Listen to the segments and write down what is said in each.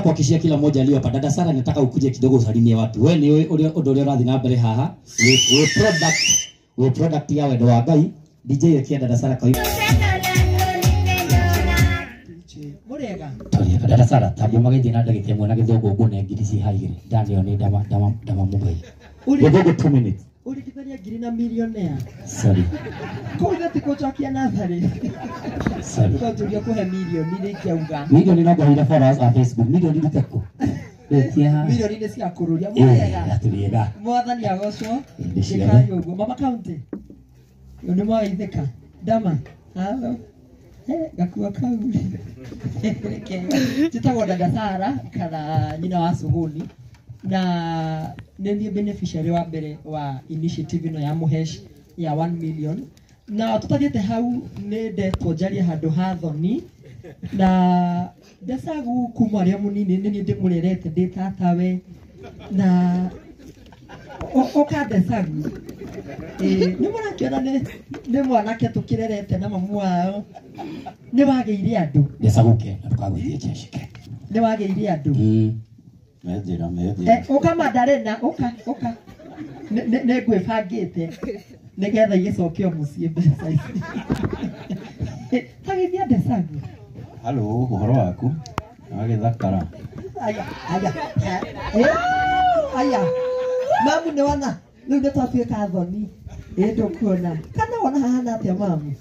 Kuhakikishia kila mmoja aliyo hapa. Dada Sara, nataka ukuje kidogo usalimie watu. Wewe ni ule ũndũ ũrĩa ũrathiĩ na mbere haha. We product ya wendo wa Ngai. DJ ekia Dada Sara kwa Murega. Toriega Dada Sara, tambo magĩthiĩ na ndagĩka ĩmwe na gĩthũngũ ngũne ngiri ci haha igĩrĩ. Daniel nĩ ndama ndama ndama mũgai. Gĩthũngũ 2 minutes. Ũringithania ngiri na millionaire. Sorry. Kũu ithe gũcokia natharĩ. Sorry. Tũturia kũhe milioni nĩ ingĩauga. Milioni no ngũheire followers a Facebook. Milioni ndute kũ? Rekia. Milioni nĩ cia kũrũria. Mũrega. Atũriega. Mwathani agocwo. Hĩndĩ ciothe. Gĩkai ũguo. Mama County. Nĩ mwageithĩka. Ndama. Halo. Gakua kau. Njĩtagwo Dada Sara kana nyina wa Suguni. Na nĩ niĩ beneficiary wa mbere wa initiative ĩno ya Mũhesh ya 1 million. Na tũtathiĩte hau nĩ ndetwo njarie handũ ha thoni. Na Ndecagu kuma arĩa mũnini nĩ niĩ ndĩmũrerete ndĩ tatawe. Na ũka Ndecagu. Nĩ mũrakĩona nĩ mwanake tũkĩrerete na mamu wao. Nĩ wagĩire andũ. Ndecagu ke na ndũkagũithie jeshike. Nĩ wagĩire andũ. Methira, methira. Ũka Madarena, ũka, ũka. Nĩ ngwĩbangĩte nĩgetha igĩcokio mũciĩ mbeca ici. Tagithia Ndecagu. Halo, ũhoro waku? Wagĩthakara. Aya, aya. Aya. Mamu nĩ wona, rĩu nĩ twatuĩka thoni. Ĩ ndũkuona. Kana wona hahana atĩa mamu?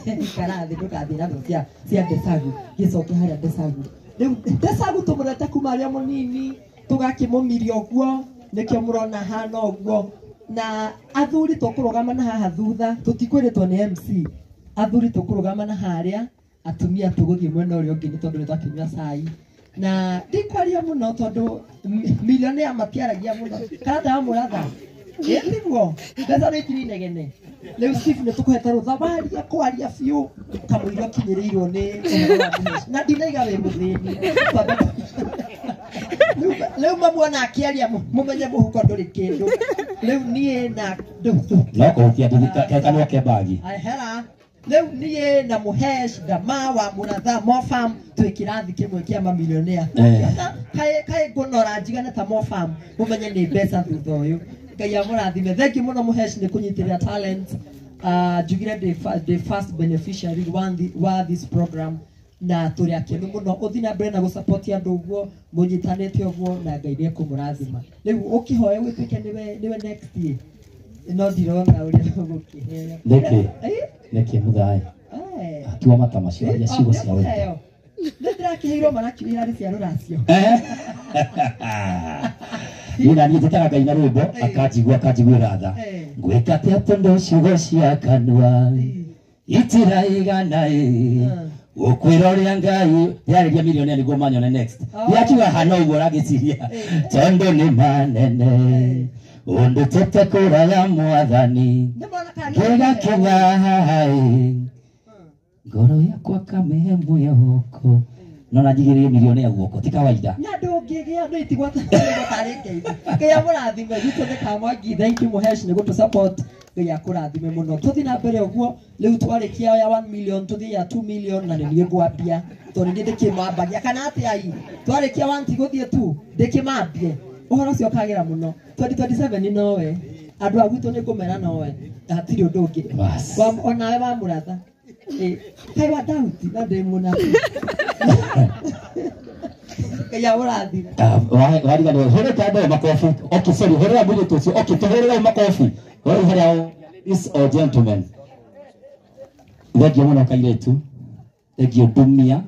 Ikara thĩ ndũgathiĩ na thũ cia Ndecagu. Gĩcoke harĩa Ndecagu. Rĩu Ndecagu tũmũrete kuma arĩa mũnini, tũgakĩmũmiria ũguo, nĩkĩo mũrona hana ũguo. Na athuri tũkũrũgama na haha thutha, tũtikwĩrĩtwo nĩ MC. Athuri tũkũrũgama na harĩa, atumia tũgũthiĩ mwena ũrĩa ũngĩ nĩ tondũ nĩ twakĩnyua cai. Na ndikwaria mũno tondũ millionaire matiaragia mũno. Kana ndamũratha? Ĩ tiguo? Mbeca nĩ ikiri inegene. Rĩu Steve nĩ tũkũhete rũtha waria kwaria biũ kamũira ũkinyĩrĩirwo nĩ ũhoro wa Mũhesh. Na ndinaiga wĩ mũthĩni. Rĩu mamuona akĩaria mũmenye mũhuko ndũrĩ kĩndũ. Rĩu niĩ na No kũhutia kanua ke bagi. Hera. Rĩu niĩ na Mũhesh Ndama wa Mũratha Mofam twĩ kĩrathi kĩmwe kĩa mamilionea. Kaĩ ngũnora njigane ta Mofam mũmenye nĩ mbeca thutha ũyũ. Ngai amũrathime. Thank you mũno Mũhesh nĩ kũnyitĩrĩra talent. Njugire the first beneficiary wa this program. Na tũrĩ akenu mũno. Ũthiĩ na mbere na gũsupport andũ ũguo, mũnyitanĩte ũguo na Ngai nĩekũmũrathima. Rĩu ũkĩhoya ũgĩtuĩke nĩwe next year. No ndirona ũrĩa ũgũkĩheo. Nĩkĩ? Nĩkĩ mũthaĩ? Atua mata macio, aria ciugo cia wendo. Nĩ ndĩrakĩheirwo marakiuga irarĩ cia rũracio. Niĩ na niĩ njĩtaga Ngai na rwĩmbo, akanjigua, akanjiguĩra tha. Ngwĩka atĩa tondũ ciugo cia kanua itiraigana ĩ. Gũkwĩra ũrĩa Ngai ndĩrarĩria millionaire nĩguo manyone next. Ndiakiuga hana ũguo ũragĩciria. Tondũ nĩ manene ũndutĩte kũraya Mwathani. Ngĩgakinya haha ĩ. Ngoro yakwa kamĩhe mwĩhoko. No na njigĩrĩrie millionaire guoko, ti kawaida. Na ndũngĩgĩa andũ itigwata tarĩ ngeithi. Ngai amũrathime, gwitũ nĩ Kamwangi. Thank you Mũhesh nĩ gũtũ support. Ngai akũrathime mũno. Tũthiĩ na mbere ũguo, rĩu twarĩkia ya 1 million, tũthiĩ ya 2 million na nĩ niĩ ngwambia. Tondũ niĩ ndĩkĩmambagia. Kana atĩa ai? Twarĩkia 1 tigũthiĩ 2, ndĩkĩmambie. Ũhoro ũcio ũkagĩra mũno. 2027 nowe. Andũ a gwitũ nĩ ngũmera nowe. Hatirĩ ũndũ ũngĩ. Onawe wa Mũratha. Kaĩ wa Daudi na ndĩ mũnabii. Ngai amũrathime. Wariganĩrwo. Hũrĩte andũ aya makobi. Okay, sorry, hũrĩra mũirĩtu ũcio. Okay, tũhũrĩre makobi. Hũrĩra harĩa ladies or gentlemen. Thengiũ mũno kairĩtu. Thengiũ ndumia.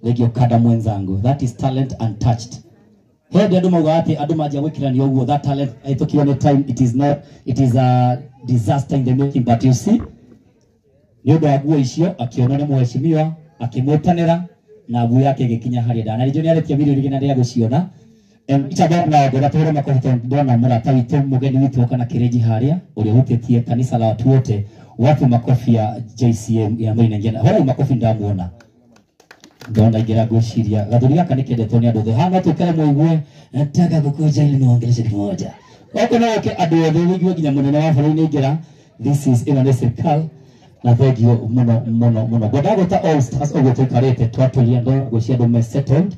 Thengiũ kada mwenzangu. That is talent untouched. Hĩndĩ andũ maugaga atĩ andũ manjia gwĩkĩranio ũguo, that talent ĩtũkio nĩ time, it is not, it is a disaster in the making, but you see, nĩ ũndũ wa nguo icio akĩonwo nĩ mheshimiwa akĩmwĩtanĩra na nguo yake ĩgĩkinya harĩa ndana. Na rĩngĩ nĩarĩtie milioni igĩrĩ na rĩa gũciona. Icha na ngwenda tũhũre makobi tondũ ndona mũrata witũ mũgeni witũ oka na kĩrĩnji harĩa ũrĩa ũhutĩtie kanitha la watu wote. Wapi makobi ya JCM ya Maina Ngena? Hũrai makobi ndamuona. Ndona ingĩra ngwĩciria gathuri gaka nĩ kendetwo nĩ andũ othe. Haha no tũikare mũigue nataka gũkũnja ili niwaongeleshe kimoja. Gũkũ no ũke andũ othe ũigue nginya mũnene wa bũrũri nĩ aingĩra. This is ĩno nĩ serikali. Na thengio mũno mũno mũno. Ngwendaga gwĩta all stars ũguo tũikarĩte twatũria ndona ngwĩciria andũ me settled.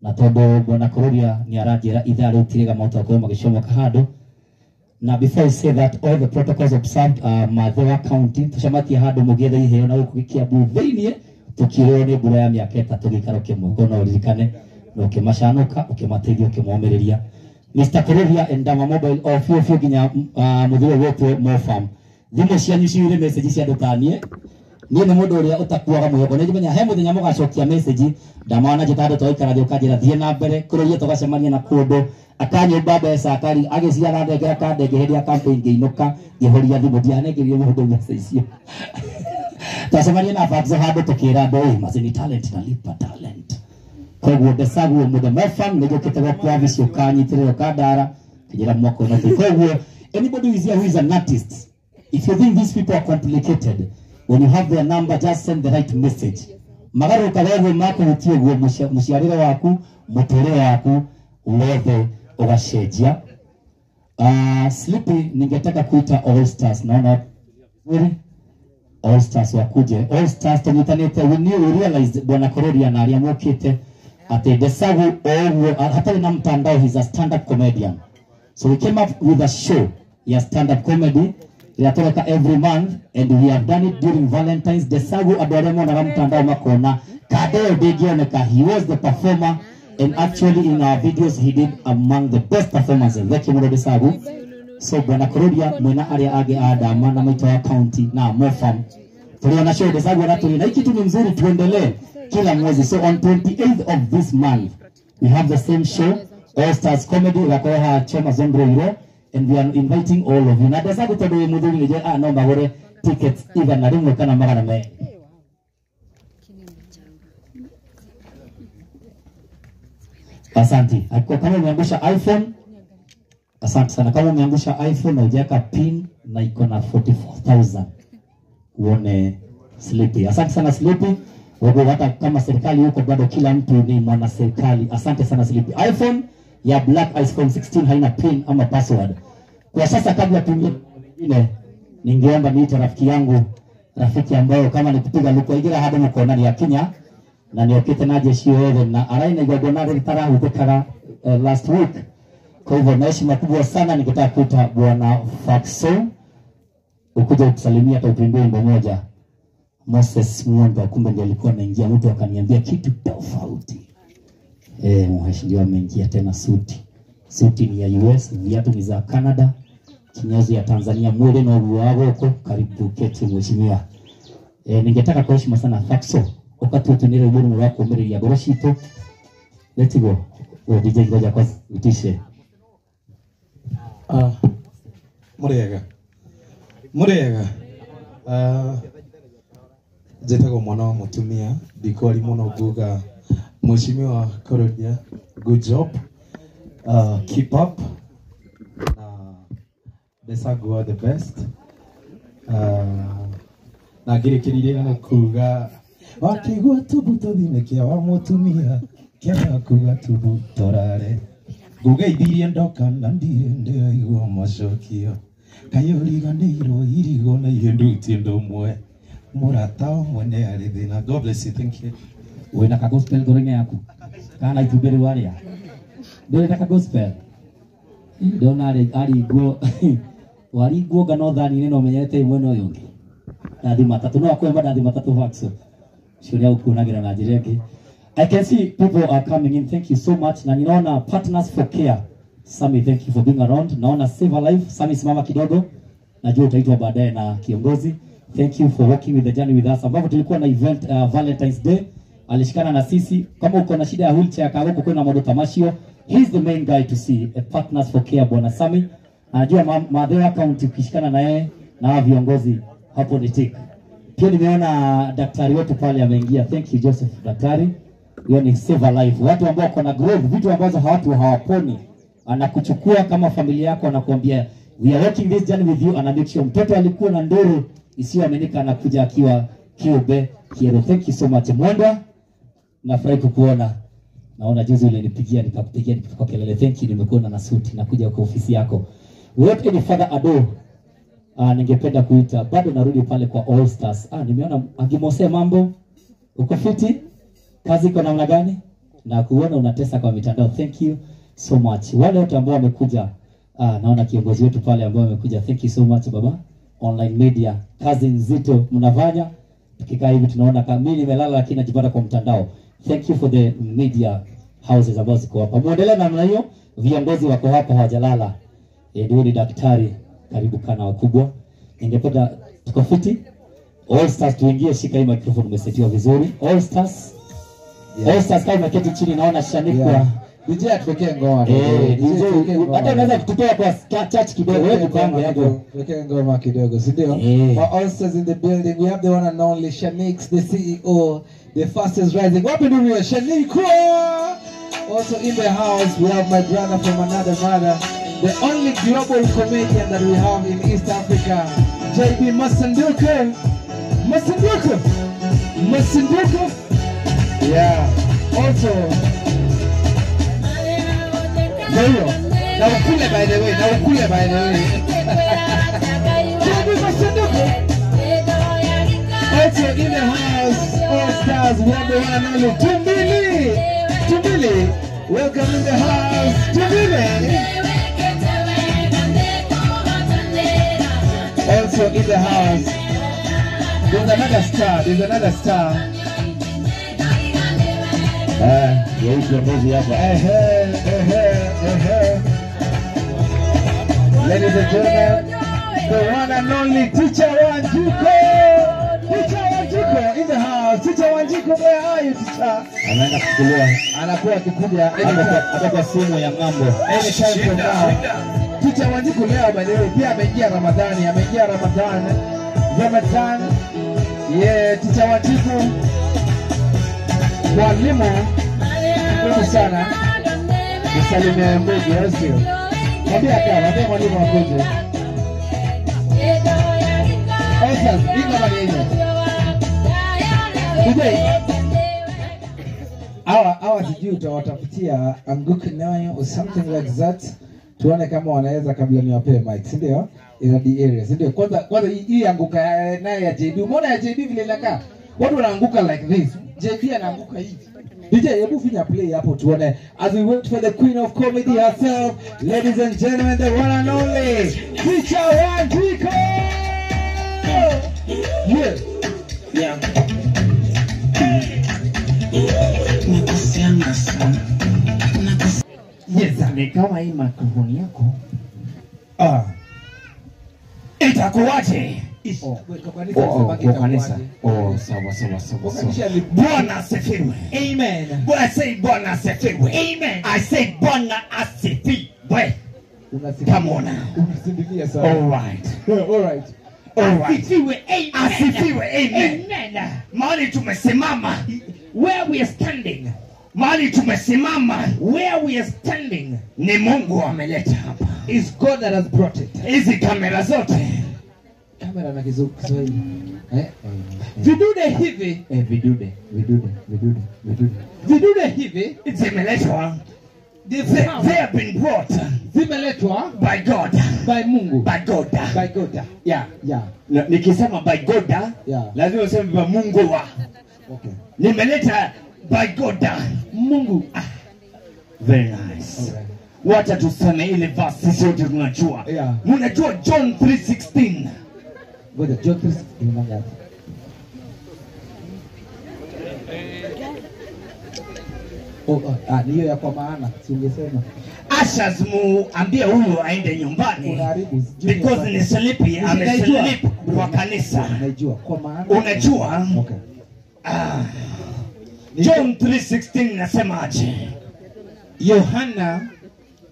Na tondu bwana Kururia ni aranjira ithaa riu tirega maũndũ akorwo magĩcomoka handũ. Na before I say that, all the protocols observed, Mathira County tucematie handũ mũgĩetha iheo na gũkũ Kiambu thĩiniĩ tũkiurĩrwo nĩ mbura ya mĩaka 3 gĩikaro kĩmwe. Koguo no ũririkane na ũkĩmacanũka ũkĩmateithia ũkĩmomĩrĩria. Mr. Kururia and Dama Mobile o biũ biũ nginya mũthuri ũgwĩtwo Mofam. Thimũ cianyu ciyũire message cia andũ ta niĩ. Niĩ nĩ mũndũ ũrĩa ũtakuaga mwĩhoko. Nĩ njimenya he mũthenya mũgacokia message ndamana njĩta andũ twaikara thĩ ũkanjĩra thiĩ na mbere kũrĩria tũgacemania na kũndũ akanyũmba mbeca akari agĩciara ndengera kandenge hĩndĩ ya campaign ngĩinũka ngĩhoria thimũ ndianengerio mũndũ mbeca icio. Twacemania na Faxo handũ tũkĩra andũ ĩ mazi ni talent nalipa talent. Koguo ndecaguo mũthenya Mofam nĩ njũkĩte gwaku wabici ũkanyitĩrĩra ũkandara kĩnjĩra mwaka ũno. Koguo anybody who is here who is an artist, if you think these people are complicated, when you have their number, just send the right message. Magaruka wewe makuhutie guo muciarire waku, muturire waku wothe ugacenjia. Sleepy ningetaka kuita All Stars. Naona vizuri All Stars wakuje. All Stars tunyitanite, we knew, we realized bwana Kururia na aria mokite ati Desagu oguo hata na mtandao, he's a stand up comedian. So we came up with a show ya stand up comedy inatoka every month and we have done it during Valentine's. Desagu andũ arĩa monaga mtandao makona Kadeo ndĩngĩoneka, he was the performer and actually in our videos he did among the best performances. Thank you mũno Desagu. So bwana Kururia mwena arĩa angĩ a Dama na Maitũ wa County na Mofam tuliona show Desagu na tuliona hiki kitu ni mzuri, tuendelee kila mwezi. So on 28th of this month we have the same show All Stars Comedy igakorwo Choma Zondro iro. And we are inviting all of you. Na Desagu tondu wi muthuri nije no magure tickets 100 kana 200. Asante. Kama umeangusha iPhone, asante sana. Kama umeangusha iPhone na hujaweka pin na iko na 44,000 uone Sleepy. Asante sana Sleepy. Wewe hata kama serikali huko bado kila mtu ni mwana serikali. Asante sana Sleepy. iPhone ya black iPhone 16 haina pin ama password. Kwa sasa kabla tuingie nyingine, ningeomba niite rafiki yangu, rafiki ambayo kama nikupiga luko igira hadi mko ndani ya Kenya na niokete na jeshi yothe na araina igongona ritarahuthikaga last week. Kwa hivyo na heshima kubwa sana ningetaka kuita bwana Faxo ukuje kutusalimia hata utuimbie wimbo moja. Moses Mwenda, kumbe ndiye alikuwa anaingia, mtu akaniambia kitu tofauti. Mheshimiwa ameingia tena suti. Suti ni ya US, viatu ni za Canada, kinyozi ya Tanzania, mwele na uwagoko, karibu keti mheshimiwa. Ningetaka kwa heshima sana Faxo, wakati utunire uburu wako mbele ya goroshito. Let's go. We DJ ngoja kwa utishe. Murega. Murega. Njĩtagwo mwana wa mũtumia, ndikwari mũno nguga Mheshimiwa Kururia, good job. Keep up. Na Desagu are the best. Na ngĩrĩkĩrĩria na kuga wakĩigua tumbu tũthine kĩa wa mũtumia kĩaga kuga tumbu tũrare ngũgeithirie ndoka na ndirĩ ndĩraigua macokio kaĩ ũriganĩirwo irigo na ihĩndutie ũndũ ũmwe mũrata ũmwe nĩ arĩ thĩna. God bless you, thank you. Wĩna ka gospel ngoro-inĩ yaku kana itumbĩ rĩu arĩa ndũrĩ na ka gospel ndona aringwo waringwo ngano thani-inĩ no ũmenyerete mwena ũyũ ũngĩ ndathi matatũ no akũhe mandathi matatũ Faxo ũcio nĩ agũkuonagĩra na njĩra ĩngĩ. I can see people are coming in, thank you so much. Na ninaona Partners for Care, Sami, thank you for being around. Naona Save a Life, Sami simama kidogo, najua utaitwa baadaye na kiongozi. Thank you for working with the journey with us. Ambapo tulikuwa na event Valentine's Day, alishikana na sisi. Kama uko na shida ya wheelchair kagoko kuna modo tamashio, he's the main guy to see. Partners for Care bwana Sami. Anajua Mathira County ukishikana na yeye na viongozi hapo ni tick. Pia nimeona daktari wetu pale ameingia. Thank you Joseph daktari. Hiyo ni Save a Life. Watu ambao wako na growth, vitu ambazo watu hawaponi, anakuchukua kama familia yako, anakuambia we are working this journey with you, ana make sure mtoto alikuwa na nduru isiyoaminika anakuja akiwa kiube kiero. Thank you so much Mwenda, nafurahi kukuona. Naona juzi ulinipigia nikakupigia nikikupa kelele. Thank you, nimekuona na suti nakuja kwa ofisi yako. Without any further ado, ningependa kuita bado narudi pale kwa All Stars. Nimeona Agimose, mambo uko fiti? Kazi iko namna gani? Na kuona unatesa kwa mitandao. Thank you so much. Wale wote ambao wamekuja, naona kiongozi wetu pale ambao wamekuja. Thank you so much baba. Online media, kazi nzito mnafanya. Tukikaa hivi tunaona kama mimi nimelala lakini najipata kwa mtandao. Thank you for the media houses ambazo ziko hapa. Muendelee namna hiyo, viongozi wako hapa hawajalala. Ndio ni daktari, karibu kana wakubwa. Ningependa tuko fiti. All Stars tuingie, shika hii microphone, umesetiwa vizuri. All Stars. Yeah. All Stars kama umeketi chini naona Shanikwa. Yeah. DJ atuwekee ngoma. DJ hata unaweza kututoa kwa church kidogo, wewe mpango yako. Tuwekee ngoma kidogo, si ndio? All Stars in the building. We have the one and only Shanix, the CEO, the fastest rising. Wapi ndio Shanikwa? Also in the house we have my brother from another mother, the only global comedian that we have in East Africa, JB Masanduku. Masanduku. Masanduku. Yeah. Also Ndio. Na ukule by the way, na ukule by the way. JB Masanduku. Also in the house, All Stars, we have the one and only Tumbili. Tumbili, welcome in the house, Tumbili. Also in the house, there's another star, there's another star. Ladies and gentlemen, the one and only Teacher Wanjiku. Teacher Wanjiku in the house. Teacher Wanjiku, where are you, teacher? Anaenda kuchukuliwa. Anakuwa akikuja hata kwa simu ya ng'ambo. Anytime from now. Teacher Wanjiku leo by the way pia ameingia Ramadhani, ameingia Ramadhani. Ramadhani. Yeah, Teacher Wanjiku. Mwalimu mkubwa sana. Nisalimie mbugi, au sio? Mwambie akaa, mwambie mwalimu akuje. Osas, hii kama ni yenyewe. Today, hawa sijui utawatafutia anguke nayo or something like that. Tuone kama wanaweza kabla niwapee mic, si ndio? Ina the area, si ndio? Kwanza hii anguka nayo ya JB. Umeona ya JB vile inakaa? Watu wanaanguka like this. JB anaanguka hivi. DJ, hebu finya play hapo tuone. As we wait for the queen of comedy herself, ladies and gentlemen, the one and only Teacher Wanjiku. Yeah. Yeah. Yes, ni kama hii microphone yako. Itakuwaje? Kwa kanisa. Oh, sawa sawa sawa. Bwana asifiwe. Amen. Bwana say Bwana asifiwe. Amen. I say Bwana asifiwe. Come on now. Unasindikia sana. All right. All right. All right. Asifiwe. Amen. Asifiwe. Amen. Amen. Mahali tumesimama. Where we are standing. Mahali tumesimama. Where we are standing. Ni Mungu ameleta hapa. It's God that has brought it. Hizi kamera zote. Kamera na Kiswahili. Vidude hivi. Vidude. Vidude hivi zimeletwa. They have been brought. Zimeletwa by God. By Mungu. By God. By God. Yeah, yeah. Nikisema by God, yeah, lazima useme by Mungu wa. Okay. Nimeleta by God. Mungu. Very nice. Okay. Wacha tuseme ile verse sisi wote tunajua. Yeah. Mnajua John 3:16. Ngoja John 3:16 ngapi? Ni hiyo ya kwa maana, si ungesema. Ashes muambie huyu aende nyumbani. Unaharibu. Because ni sleepy, amesleep kwa kanisa. Unajua kwa maana. Unajua? Okay. John 3:16 inasema aje? Yohana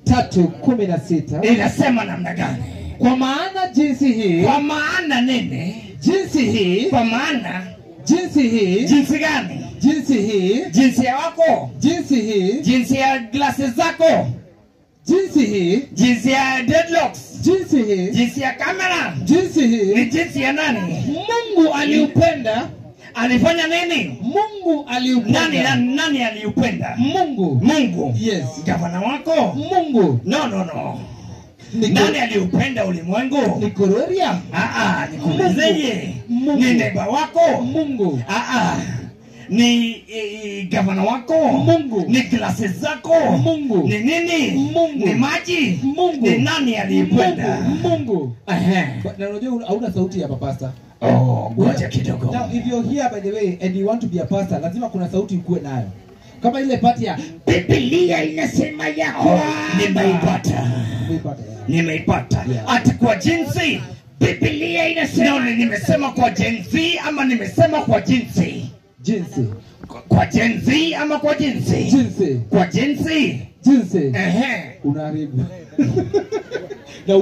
3:16 inasema namna gani? Kwa maana jinsi hii. Kwa maana nini? Jinsi hii. Kwa maana jinsi hii. Jinsi gani? Jinsi hii. Jinsi ya wako. Jinsi hii. Jinsi ya glasses zako. Jinsi hii. Jinsi ya deadlocks. Jinsi hii. Jinsi ya kamera. Jinsi hii. Ni jinsi ya nani? Mungu aliupenda. Alifanya nini? Mungu aliupenda. Nani aliupenda? Mungu. Mungu. Yes. Gavana wako? Mungu. No. Nani aliupenda ulimwengu? Ni Kororia. Nikuulizeje? Ni neighbor wako? Mungu. Ni gavana wako? Mungu. Ni glasi zako? Mungu. Ni nini? Mungu. Ni maji? Mungu. Ni nani aliipenda? Mungu. Na unajua hauna sauti ya pastor. Oh, ngoja kidogo. Now if you're here by the way and you want to be a pastor, lazima kuna sauti ukuwe nayo. Kama ile part ya Biblia inasema yako. Nimeipata. Nimeipata. Ati kwa jinsi Biblia inasema. Nimesema kwa jinsi ama nimesema kwa jinsi? Jinsi. Kwa jinsi ama kwa jinsi? Jinsi. Kwa jinsi. Jinsi. Ehe. Unaharibu.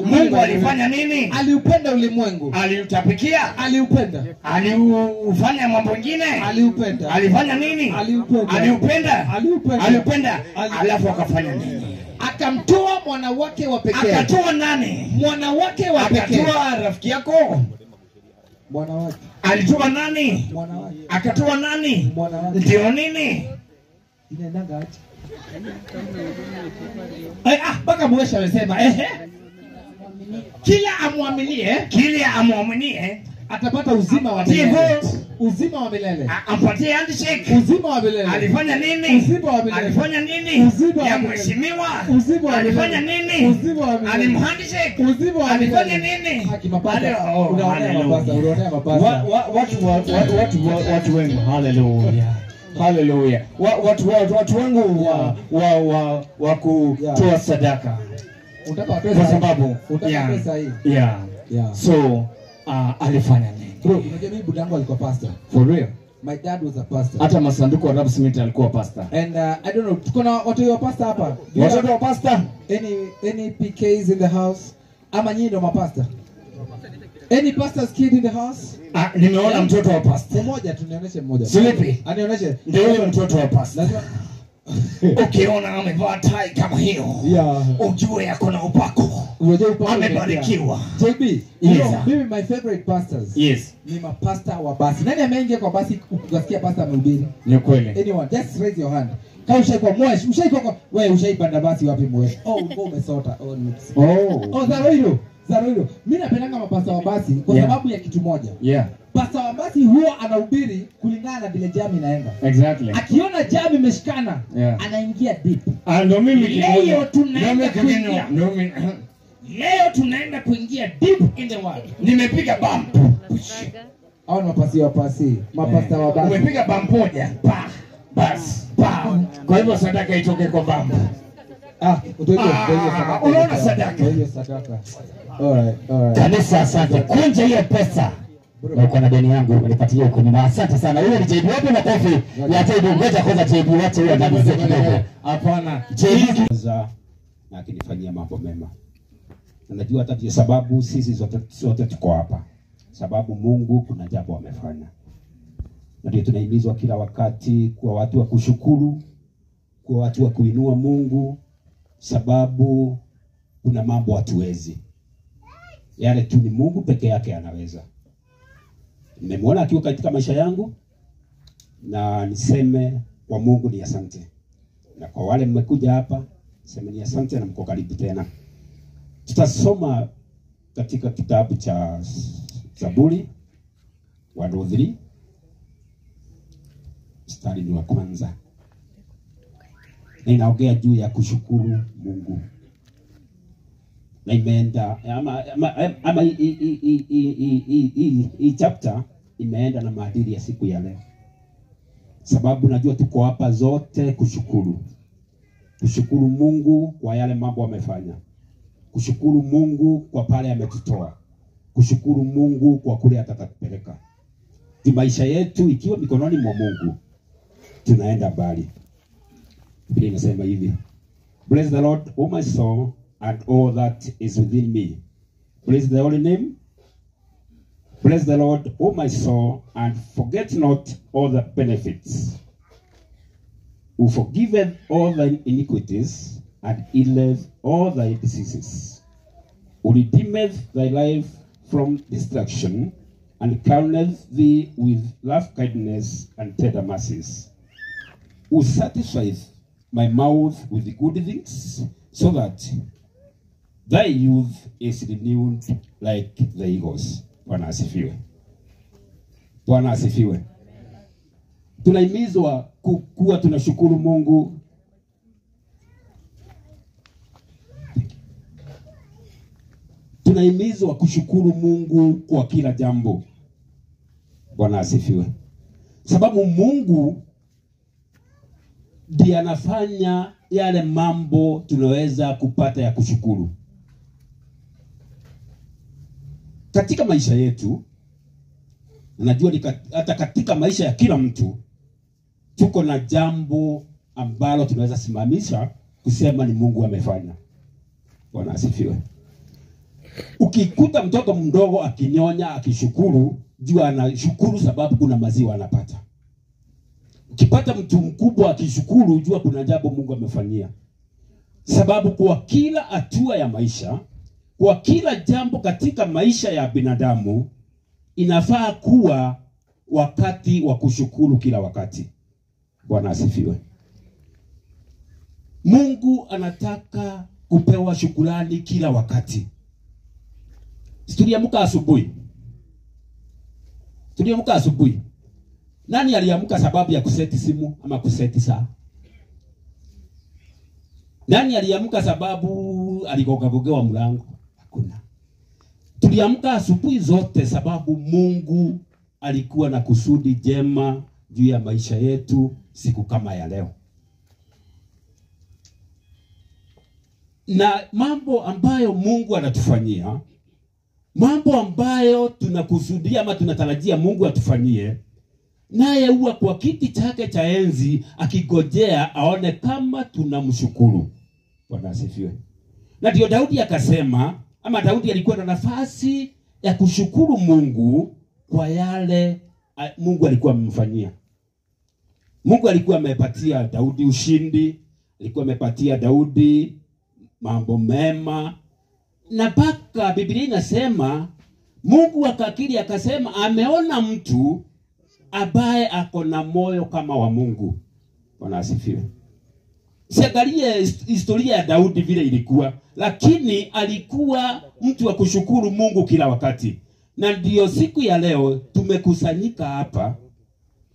Mungu alifanya nini? Aliupenda ulimwengu. Aliutapikia. Aliupenda. Aliufanya mambo mengine. Aliupenda. Alifanya nini? Aliupenda. Aliupenda. Aliupenda. Aliupenda. Alafu akafanya nini? Akamtoa mwana wake wa pekee. Akatoa nani? Mwana wake wa pekee. Akatoa rafiki yako? Mwana wake. Alitoa nani? Mwana wake. Akatoa nani? Mwana wake. Ndio nini? Inaendanga aje? Mpaka Mwesha amesema ehe. Kila amwaminie, kila amwaminie atapata uzima wa milele. Uzima wa milele. Ampatie handshake. Uzima wa milele. Alifanya nini? Uzima wa milele. Alifanya nini? Uzima wa ya mheshimiwa. Uzima wa milele. Alifanya nini? Uzima wa milele. Alimhandshake. Uzima wa milele. Alifanya nini? Haki mapasa. Unaonea mapasa, unaonea mapasa. Watu wengi. Hallelujah. Hallelujah. Watu wangu wa kutoa sadaka. Unataka watoe kwa sababu unataka pesa hii. Yeah. So alifanya nini? Bro, unajua mimi budangu alikuwa pastor. For real? My dad was a pastor. Hata masanduku wa Rab Smith alikuwa pastor. And I don't know, tuko na watu wa pastor hapa. Watoto wa pastor? Any PKs in the house? Ama nyinyi ndio mapastor? Any pastor's kid in the house? Nimeona mtoto wa pastor. Mmoja tu, nionyeshe mmoja. Silipi. Anionyeshe. Ndio yule mtoto wa pastor. Lazima ukiona amevaa tai kama hiyo, ujue ako na upako. Unajua upako amebarikiwa. JB, yes. Mimi my favorite pastors. Yes. Ni mapastor wa basi. Nani ameingia kwa basi ukasikia pastor amehubiri? Ni kweli. Anyone, just raise your hand. Kama ushaikuwa mwesh, ushaikuwa wewe ushaipanda basi wapi mwesh? Oh, uko umesota. Oh, looks. Oh, Zaroiro. Zaroiro. Mimi napendanga mapastor wa basi kwa sababu ya kitu moja. Yeah. Pastor wa basi huwa anahubiri kulingana na vile jam inaenda. Exactly. Akiona jam imeshikana, anaingia deep. Ndio mimi leo tunaenda kuingia. Leo tunaenda kuingia deep in the world. Nimepiga bump. Hao ni mapasi wa pasi, mapasta wa basi. Umepiga bump moja. Pa. Bas. Pa. Kwa hivyo sadaka itoke kwa bump. Ndio sadaka. Unaona sadaka. Ndio sadaka. Alright, alright. Kanisa asante. Kunja hiyo pesa. Uko na deni yangu umenipatia huko nyuma. Asante sana. Huyo ni JB. Wapi makofi ya JB? Ngoja kwanza JB wache huyo amalizie kidogo. Hapana. JB na akinifanyia mambo mema. Na najua hata ndio sababu sisi zote tuko hapa. Sababu Mungu kuna jambo amefanya. Na ndio tunahimizwa kila wakati kuwa watu wa kushukuru, kuwa watu wa kuinua Mungu, sababu kuna mambo hatuwezi. Yale tu ni Mungu peke yake anaweza. Nimemwona akiwa katika maisha yangu, na niseme kwa Mungu ni asante. Na kwa wale mmekuja hapa, niseme ni asante na mko karibu tena. Tutasoma katika kitabu cha Zaburi 103 mstari ni wa kwanza. Na inaongea juu ya kushukuru Mungu. Na imeenda ama hii chapter imeenda na maadili ya siku ya leo. Sababu najua tuko hapa zote kushukuru. Kushukuru Mungu kwa yale mambo amefanya. Kushukuru Mungu kwa pale ametutoa. Kushukuru Mungu kwa kule atakatupeleka. Ni maisha yetu ikiwa mikononi mwa Mungu tunaenda mbali. Biblia inasema hivi: Bless the Lord, O my soul, and all that is within me. Bless the holy name. Bless the Lord, O my soul, and forget not all the benefits. Who forgiveth all thine iniquities, and healeth all thy diseases. Who redeemeth thy life from destruction, and crowneth thee with love kindness and tender mercies. Who satisfieth my mouth with good things, so that thy youth is renewed like the eagles. Bwana asifiwe. Bwana asifiwe. Tunahimizwa kuwa tunashukuru Mungu. Tunahimizwa kushukuru Mungu kwa kila jambo. Bwana asifiwe. Sababu Mungu ndiye anafanya yale mambo tunaweza kupata ya kushukuru. Katika maisha yetu, najua hata katika maisha ya kila mtu, tuko na jambo ambalo tunaweza simamisha kusema ni Mungu amefanya. Bwana asifiwe. Ukikuta mtoto mdogo akinyonya akishukuru, jua anashukuru sababu kuna maziwa anapata. Ukipata mtu mkubwa akishukuru, jua kuna jambo Mungu amefanyia. Sababu kwa kila hatua ya maisha, kwa kila jambo katika maisha ya binadamu, inafaa kuwa wakati wa kushukuru kila wakati. Bwana asifiwe. Mungu anataka kupewa shukrani kila wakati. Tuliamka asubuhi. Tuliamka asubuhi. Nani aliamka sababu ya kuseti simu ama kuseti saa? Nani aliamka sababu aligogagogewa mlango? Hakuna. Tuliamka asubuhi zote sababu Mungu alikuwa na kusudi jema juu ya maisha yetu siku kama ya leo. Na mambo ambayo Mungu anatufanyia, mambo ambayo tunakusudia ama tunatarajia Mungu atufanyie, naye huwa kwa kiti chake cha enzi akigojea aone kama tunamshukuru. Bwana asifiwe. Na ndio Daudi akasema, ama Daudi alikuwa na nafasi ya kushukuru Mungu kwa yale Mungu alikuwa amemfanyia. Mungu alikuwa amepatia Daudi ushindi, alikuwa amepatia Daudi mambo mema. Na paka Biblia inasema Mungu akakiri akasema ameona mtu ambaye ako na moyo kama wa Mungu. Bwana asifiwe. Siangalie historia ya Daudi vile ilikuwa, lakini alikuwa mtu wa kushukuru Mungu kila wakati. Na ndio siku ya leo tumekusanyika hapa,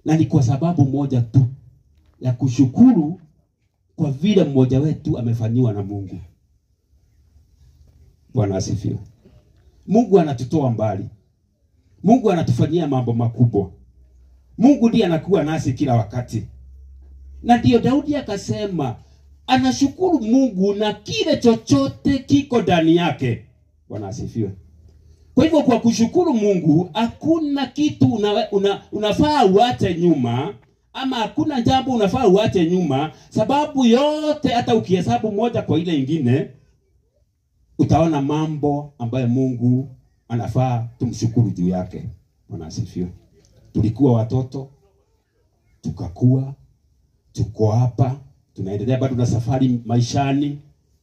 na ni kwa sababu moja tu ya kushukuru kwa vile mmoja wetu amefanyiwa na Mungu. Bwana asifiwe. Mungu anatutoa mbali. Mungu anatufanyia mambo makubwa. Mungu ndiye anakuwa nasi kila wakati. Na ndio Daudi akasema anashukuru Mungu na kile chochote kiko ndani yake. Bwana asifiwe. Kwa hivyo kwa kushukuru Mungu hakuna kitu unafaa uache nyuma, ama hakuna jambo unafaa uache nyuma, sababu yote hata ukihesabu moja kwa ile ingine utaona mambo ambayo Mungu anafaa tumshukuru juu yake. Bwana asifiwe. Tulikuwa watoto, tukakua, tuko hapa, tunaendelea bado na safari maishani,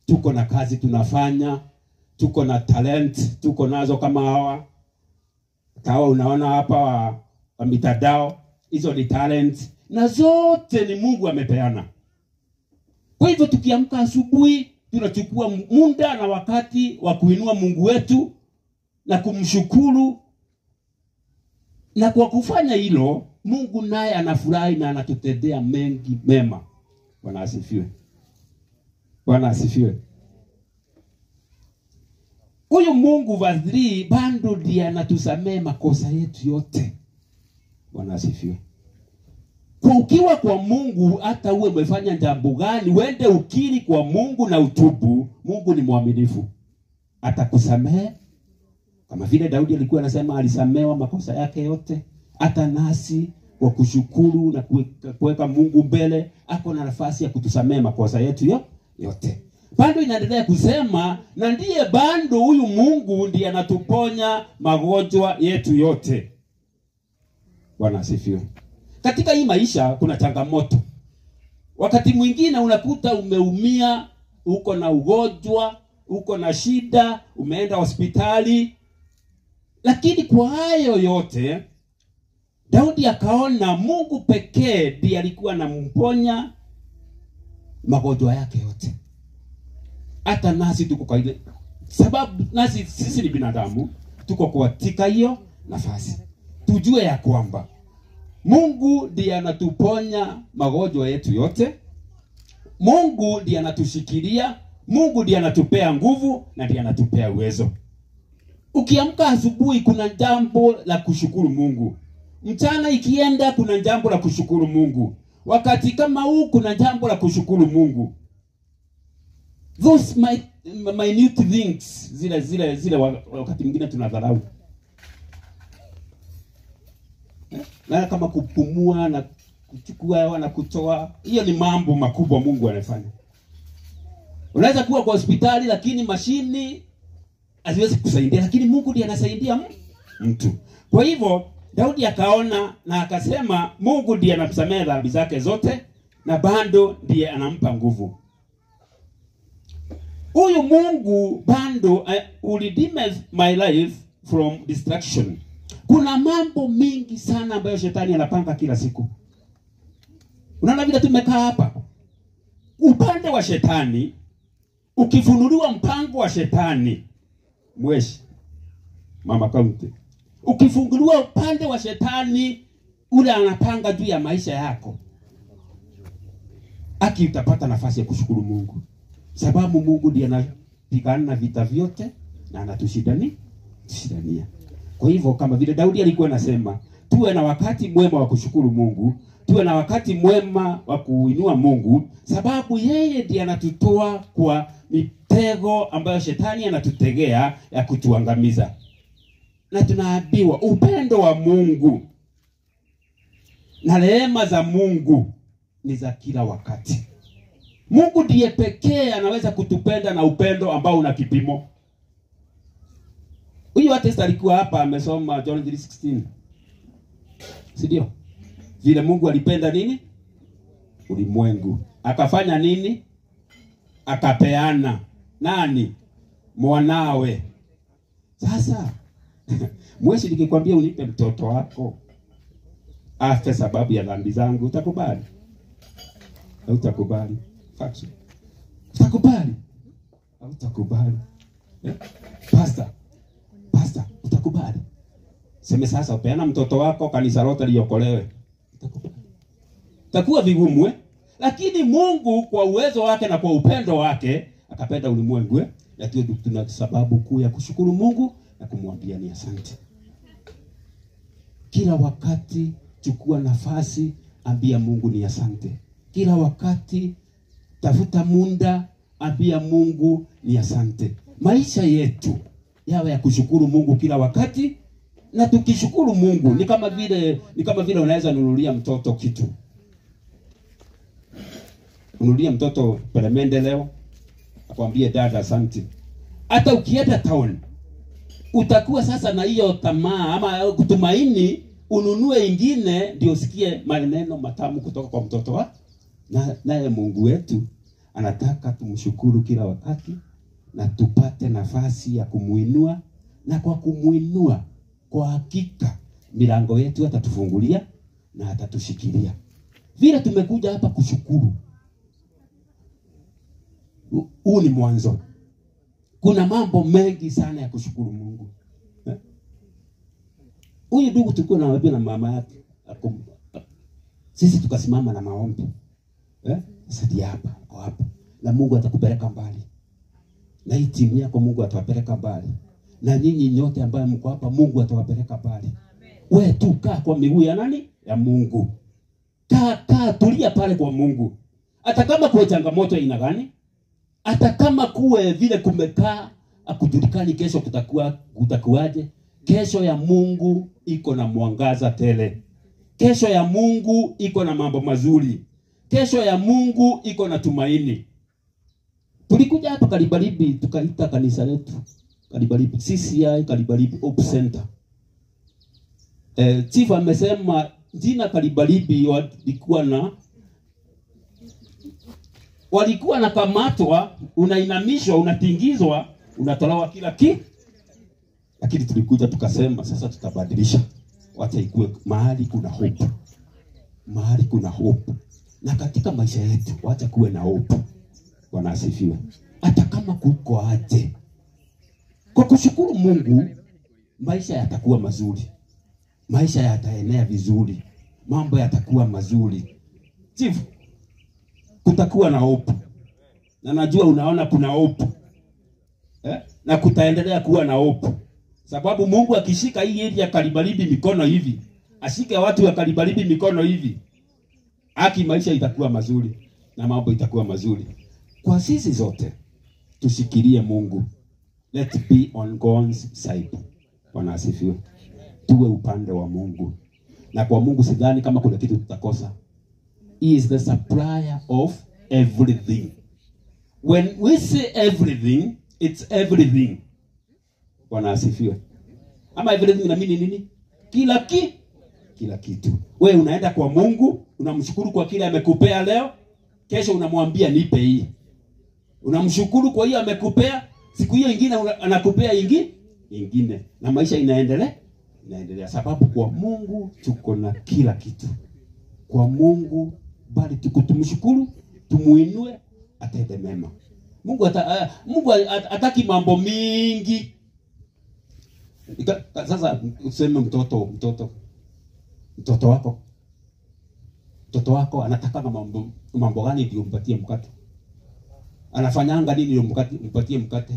tuko na kazi tunafanya, tuko na talent, tuko nazo kama hawa. Hawa unaona hapa wa mitandao, hizo ni talent, na zote ni Mungu amepeana. Kwa hivyo tukiamka asubuhi, tunachukua muda na wakati wa kuinua Mungu wetu na kumshukuru. Na kwa kufanya hilo, Mungu naye anafurahi na anatutendea mengi mema. Bwana asifiwe. Bwana asifiwe. Huyu Mungu verse 3 bado ndiye anatusamee makosa yetu yote. Bwana asifiwe. Kwa ukiwa kwa Mungu, hata uwe umefanya jambo gani, uende ukiri kwa Mungu na utubu, Mungu ni mwaminifu. Atakusamehe. Kama vile Daudi alikuwa anasema alisamewa makosa yake yote. Hata nasi kwa kushukuru na kuweka Mungu mbele, ako na nafasi ya kutusamehe makosa yetu yote. Bado inaendelea kusema, na ndiye bado huyu Mungu ndiye anatuponya magonjwa yetu yote. Bwana asifiwe. Katika hii maisha kuna changamoto. Wakati mwingine unakuta umeumia, uko na ugonjwa, uko na shida, umeenda hospitali. Lakini kwa hayo yote, Daudi akaona Mungu pekee ndiye alikuwa anamponya magonjwa yake yote. Hata nasi tuko kwa ile sababu, nasi sisi ni binadamu, tuko katika hiyo nafasi. Tujue ya kwamba Mungu ndiye anatuponya magonjwa yetu yote. Mungu ndiye anatushikilia, Mungu ndiye anatupea nguvu na ndiye anatupea uwezo. Ukiamka asubuhi kuna jambo la kushukuru Mungu. Mchana ikienda kuna jambo la kushukuru Mungu. Wakati kama huu kuna jambo la kushukuru Mungu. Those minute things zile wakati mwingine tunadharau. Na kama kupumua na kuchukua hewa na kutoa, hiyo ni mambo makubwa Mungu anafanya. Unaweza kuwa kwa hospitali lakini mashini haziwezi kusaidia, lakini Mungu ndiye anasaidia mtu. Kwa hivyo Daudi akaona na akasema Mungu ndiye anamsamehe dhambi zake zote na bado ndiye anampa nguvu. Huyu Mungu bado redeem my life from destruction. Kuna mambo mingi sana ambayo shetani anapanga kila siku. Unaona vile tumekaa hapa. Upande wa shetani, ukifunuliwa mpango wa shetani, mweshi, mama kaunti. Ukifunguliwa upande wa shetani, ule anapanga juu ya maisha yako, aki utapata nafasi ya kushukuru Mungu. Sababu Mungu ndiye anapigana vita vyote na anatushindania. Kwa hivyo kama vile Daudi alikuwa anasema, tuwe na wakati mwema wa kushukuru Mungu, tuwe na wakati mwema wa kuinua Mungu, sababu yeye ndiye anatutoa kwa mitego ambayo shetani anatutegea ya kutuangamiza. Na tunaambiwa upendo wa Mungu na rehema za Mungu ni za kila wakati. Mungu ndiye pekee anaweza kutupenda na upendo ambao una kipimo. Huyu artist alikuwa hapa amesoma John 3:16. Si ndio? Vile Mungu alipenda nini? Ulimwengu. Akafanya nini? Akapeana. Nani? Mwanawe. Sasa mweshi nikikwambia unipe mtoto wako afe sababu ya dhambi zangu, utakubali? Utakubali? Faction. Utakubali? Utakubali? Eh? Pastor, utakubali? Seme sasa upeana mtoto wako kanisa lote liokolewe. Utakubali? Itakuwa vigumu eh? Lakini Mungu kwa uwezo wake na kwa upendo wake akapenda ulimwengu eh? Na tuna sababu kuu ya kushukuru Mungu na kumwambia ni asante. Kila wakati chukua nafasi, ambia Mungu ni asante. Kila wakati tafuta muda, ambia Mungu ni asante. Maisha yetu yawe ya kushukuru Mungu kila wakati. Na tukishukuru Mungu ni kama vile unaweza nunulia mtoto kitu. Ununulia mtoto peremende leo, akwambie dada asante. Hata ukienda town utakuwa sasa na hiyo tamaa ama kutumaini ununue ingine ndio usikie maneno matamu kutoka kwa mtoto wa. Naye Mungu wetu anataka tumshukuru kila wakati na tupate nafasi ya kumuinua, na kwa kumuinua kwa hakika milango yetu atatufungulia na atatushikilia. Vile tumekuja hapa kushukuru, huu ni mwanzo. Kuna mambo mengi sana ya kushukuru Mungu. Huyu ndugu tulikuwa na na mama yake, sisi tukasimama na maombi. Sasa hapa kwa hapa, na Mungu atakupeleka mbali. Na hii timu yako Mungu atawapeleka mbali. Na nyinyi nyote ambaye mko hapa Mungu atawapeleka mbali. Wewe tu kaa kwa miguu ya nani? Ya Mungu. Kaa tulia pale kwa Mungu. Hata kama kuwe changamoto aina gani, hata kama kuwe vile kumekaa akujulikani kesho kutakuwaje, kesho ya Mungu iko na mwangaza tele. Kesho ya Mungu iko na mambo mazuri. Kesho ya Mungu iko na tumaini. Tulikuja hapa Kalibaribi tukaita kanisa letu Kalibaribi CCI Kalibaribi Hope Center. Chief amesema jina Kalibaribi walikuwa na kamatwa, unainamishwa, unatingizwa, unatolewa kila kitu. Lakini tulikuja tukasema sasa tutabadilisha. Wacha ikue mahali kuna hope. Mahali kuna hope. Na katika maisha yetu wacha kuwe na hope. Bwana asifiwe. Hata kama kuko aje, kwa kushukuru Mungu maisha yatakuwa mazuri. Maisha yataenea vizuri. Mambo yatakuwa mazuri. Chief, kutakuwa na hope. Na najua unaona kuna hope. Na kutaendelea kuwa na hope. Sababu Mungu akishika hii area Karibaribi mikono hivi, ashike watu wa Karibaribi mikono hivi, haki maisha itakuwa mazuri na mambo itakuwa mazuri. Kwa sisi zote tushikilie Mungu. Let's be on God's side. Bwana asifiwe. Tuwe upande wa Mungu. Na kwa Mungu sidhani kama kuna kitu tutakosa. He is the supplier of everything. When we say everything, it's everything. Bwana asifiwe. Ama everything na mimi nini? Kila kitu. Wewe unaenda kwa Mungu, unamshukuru kwa kile amekupea leo, kesho unamwambia nipe hii. Unamshukuru kwa hiyo amekupea, siku hiyo ingine anakupea ingine. Na maisha inaendelea, inaendelea sababu kwa Mungu tuko na kila kitu. Kwa Mungu bali tukutumshukuru, tumuinue, atende mema. Mungu hataki mambo mingi. Sasa useme mtoto wako anataka mambo gani ndio umpatie mkate? Anafanyanga nini ndio umpatie mkate?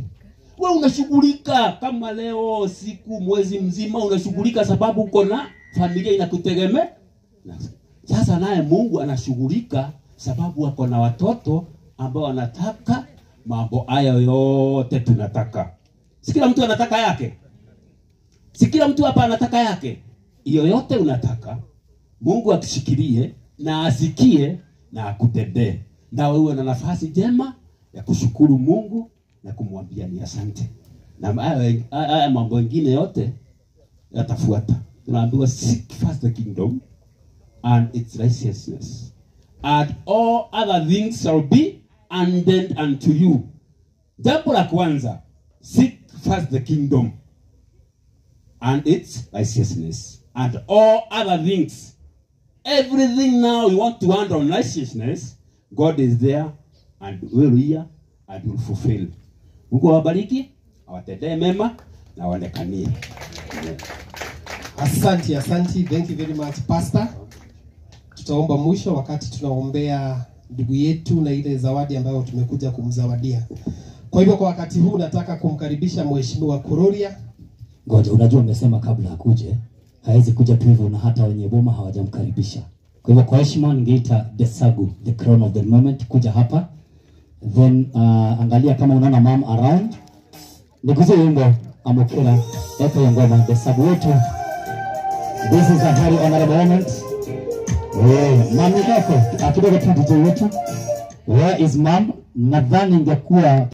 Wewe unashughulika kama leo siku mwezi mzima unashughulika sababu uko na familia inakutegemea. Sasa naye Mungu anashughulika sababu ako na watoto ambao wanataka mambo hayo yote tunataka. Si kila mtu anataka yake. Si kila mtu hapa anataka yake. Hiyo yote unataka, Mungu akushikilie na asikie na akutendee. Na wewe una nafasi njema ya kushukuru Mungu na kumwambia ni asante. Na haya mambo mengine yote yatafuata. Tunaambiwa seek first the kingdom and its righteousness, and all other things shall be added unto you. Jambo la kwanza, seek first the kingdom and its righteousness, and all other things. Everything now you want to handle on righteousness, God is there and will hear and will fulfill. Mungu awabariki, awatendee mema na awaonekanie. Asante, asante. Thank you very much, Pastor. Tutaomba mwisho wakati tunaombea ndugu yetu na ile zawadi ambayo tumekuja kumzawadia. Kwa hivyo kwa wakati huu nataka kumkaribisha Mheshimiwa Kururia. Ngoja, unajua umesema kabla akuje, hawezi kuja tu hivyo na hata wenye boma hawajamkaribisha. Kwa hivyo kwa heshima ningeita Desagu, the crown of the moment, kuja hapa. Then angalia kama unaona mom around. Nikuze wimbo Amokera, epo ngoma Desagu wetu. This is a very honorable moment. Mami yako, akidogo tu DJ wetu. Where is mom? Nadhani ingekuwa